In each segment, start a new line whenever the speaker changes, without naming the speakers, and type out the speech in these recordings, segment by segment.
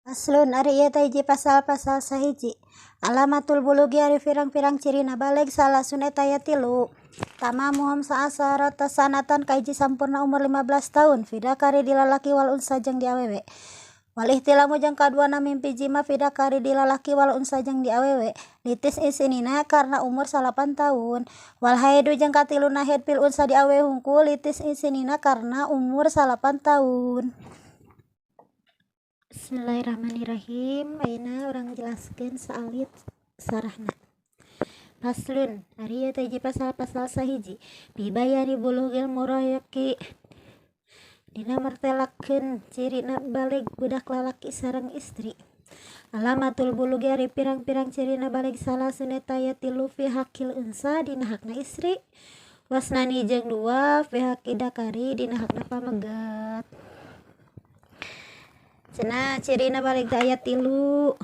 Faslun ari ieu teh hiji pasal-pasal sahiji. Alamatul bulugi ari pirang-pirang cirina balig salasun eta aya tilu. Tamamu khamsa asarata sanatan kahiji sampurna umur 15 tahun fidakari di lalaki wal unsa jeung di awewe. Wal ihtilamu jeung kaduana mimpi jima fidakari di lalaki wal unsa jeung di awewe litis isinina karna umur 9 tahun. Wal haidu jeung katiluna haid fil unsa di awewe hungkul litis isinina karna umur 9 tahun. Bismillahirrahmanirrahim. Ayeuna urang jelaskeun saalit sarahna. Faslun ari ieu teh hiji pasal-pasal sahiji. Bibayani bulughil murayaqi dina martelakeun cirina balig budak lalaki sareng istri. Alamatul bulugi ari pirang-pirang cirina balig salasun eta aya tilu fi hakil unsa dina hakna istri. Wasnani jeung dua fi haqi dakari dina hakna pamegat. Cenah cirina balig teh aya tilu.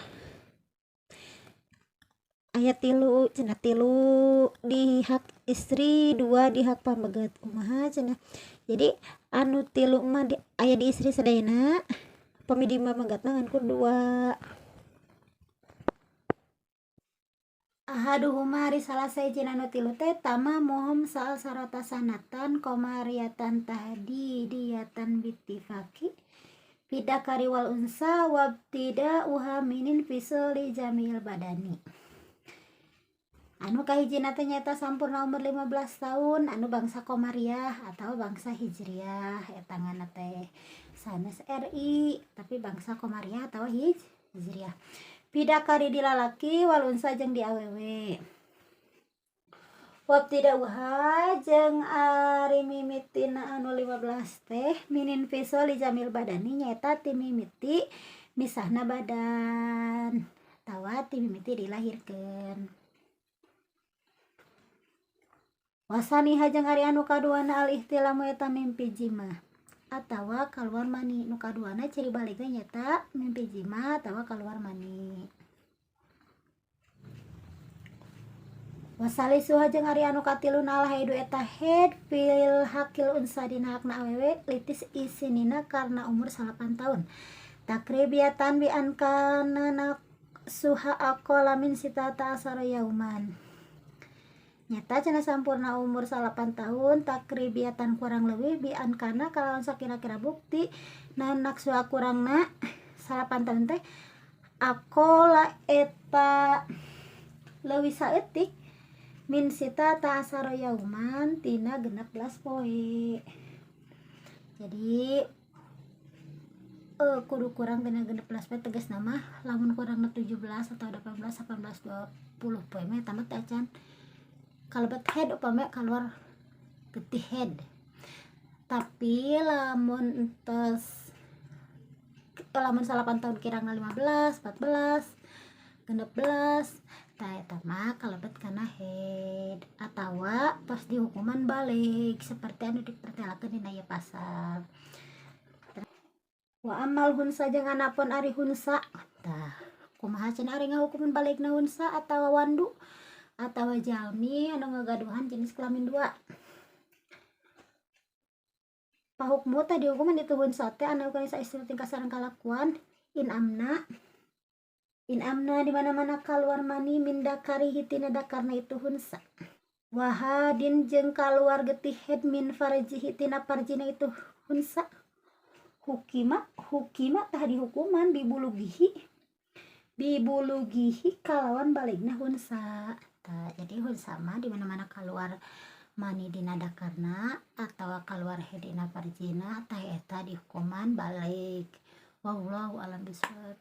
Aya tilu cenah tilu di hak istri, dua di hak pamegat. Kumaha cenah? Jadi anu tilu mah aya di istri sadayana, pami di pamegatna ngan ku dua. Ahaduhuma ari salah sahijina anu tilu teh tamamuhum sa'al sarota sanatan qamariyatan tahdidiyatan bittifaqi bidakari wal unsa wabtida'uha minin fisli jamil badani. Anu kahijina teh nyaeta sampurna umur 15 tahun anu bangsa Komariah atau bangsa Hijriah eta ngaranna teh sanes RI tapi bangsa Komariah atau Hijriah. Bidakari di lalaki wal unsa jeung di awewe. Wabtida'uha jeung ari mimitina anu 15 teh minin fisoli jamil badani nyaeta ti mimiti misahna badan atawa ti mimiti dilahirkeun. Wasaniha jeung ari anu kaduana al ihtilamu eta mimpi jima atawa kaluar mani. Nu kaduana ciri baligna nyaeta mimpi jima atawa kaluar mani. Wasalisuha jeung ari anu katiluna al haidu eta haid fil hakil unsa dina hakna awewe litis isinina karna umur 9 tahun. Takribiatan bi an kana naqsuha aqalla min sitata asara yauman. Nyata cenah sampurna umur 9 tahun takribiatan kurang lebih bi an kana kalawan sakira-kira bukti naon naqsuha kurangna 9 tahun teh aqalla eta leuwih saeutik min sitata asara yauman tina 16 poe. Jadi kudu kurang tina 16 poe tegasna mah lamun kurangna 17 atau 18, 18, 20 poe mah eta mah teh acan kalebet head upama keluar getih head. Tapi lamun entes lamun 9 tahun kirangna 15, 14, 16 tah eta mah kalebet kana head atawa pas dihukuman balik seperti anu dipertelakeun dina ieu pasal. Wa amal hunsa jeung anapun ari hunsa tah kumaha cenah ari ngahukuman balikna hunsa atawa wandu atawa jalmi anu ngagaduhan jenis kelamin dua. Pahukmu teh dihukuman itu hunsa teh anu kana saistri tingkah sareng kalakuan in amna di mana-mana kaluar mani min dakarihi tina dakarna itu hunsa. Wahadin jeung kaluar getih head min farjihi tina parjina itu hunsa. Hukima tah dihukuman bibulugihi kalawan baligna hunsa. Tah jadi hunsa mah di mana-mana kaluar mani dina dakarna atawa kaluar head dina parjina tah eta dihukuman balik. Wallahu a'lam bishawab.